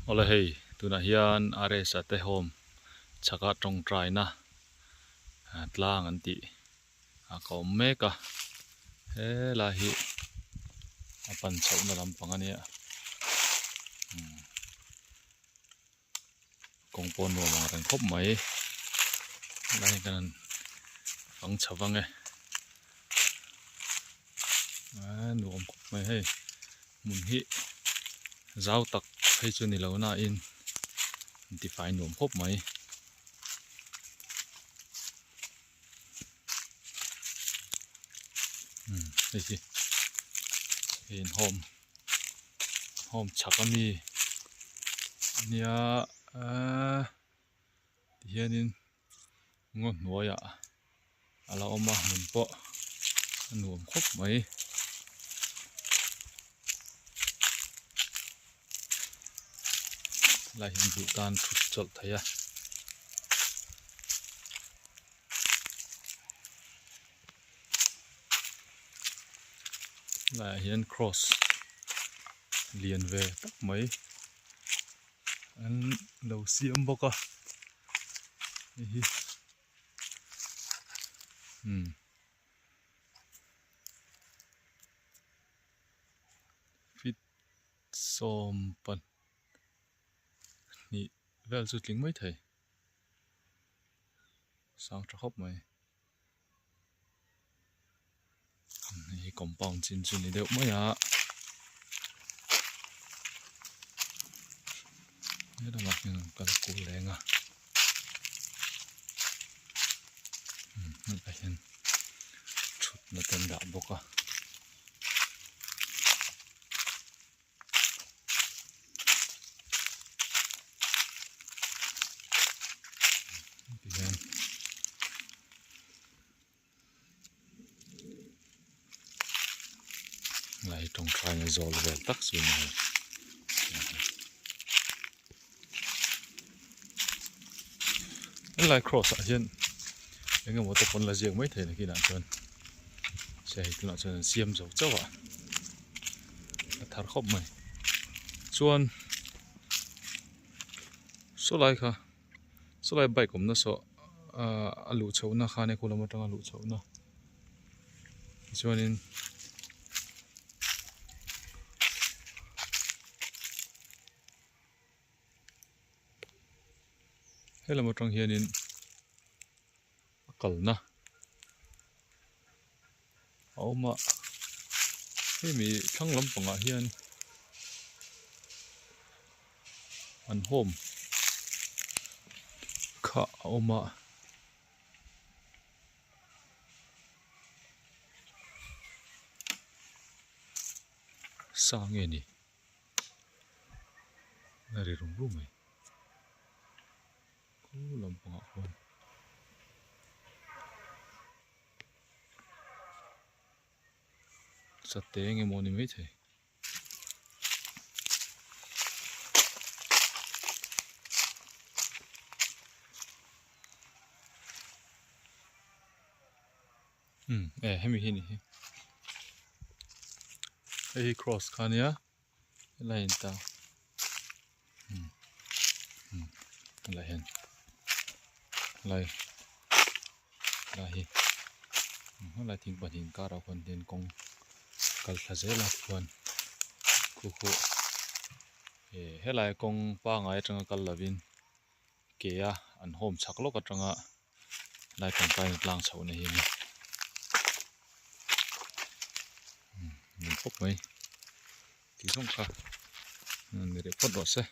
Awle hei tunah hian RS a te home chhaka tawngtaina tlang an tih a ka awm mek a helai hi a pan chhohna lampang a nia kawng pawh nuam ang reng khawp mai helai hi kan han fang chho vang e a nuam khawp mai hei hmun hi zau tak phei chu ni lo na in an tifai nuam khawp mai. Hei hi hei in home home chhak ami ania aaa tihianin ngaw hnuaiah a la awm a hmun pawh a nuam khawp mai. Helai hian duh tan thut chawlh theih a. Helaiah hian cross lian ve tak mai an lo siam bawk a hei hi umm. Feet 12 vel chu tling mai thei. Sang tha khawp mai. Hei hi compound chin chu ni deuh mai a. He lamah hian an kal kul leng a. Hetah hian thutna te an dah bawk a. Tihian lai tawngtaina zawl vel tak chu a ni hei. Helai cross ah hian eng emaw te pawn la ziak mai thei nakinah chuan se hei tunah chuan an siam zo chauh a a thar khawp mai chuan saw lai kha saw lai bike awmna saw ahh a luh chhoh na khan e khu lam atanga luh chhoh na tichuanin. Helam atang hianin a kalna a awm a hemi thlang lampangah hian an home kha a awm a. Sa nge ni? A ri rum rum mai khu lampangah khuan sate eng emaw a ni maithei. Umm e hemi hi a ni hi hei hi cross kha ania helai a intar umm umm helai hian helai helai hi helai thing pahnih inkarah khuan hian kawng kal thla zel a tichuan khu khu eh helai kawng pangai atanga kal lovin ke a an home chhak lawk atanga. Lai tangkaina tlang chhoh na hi a ni umm nuam khawp mai tih zawng kha ni reh phawt rawh se.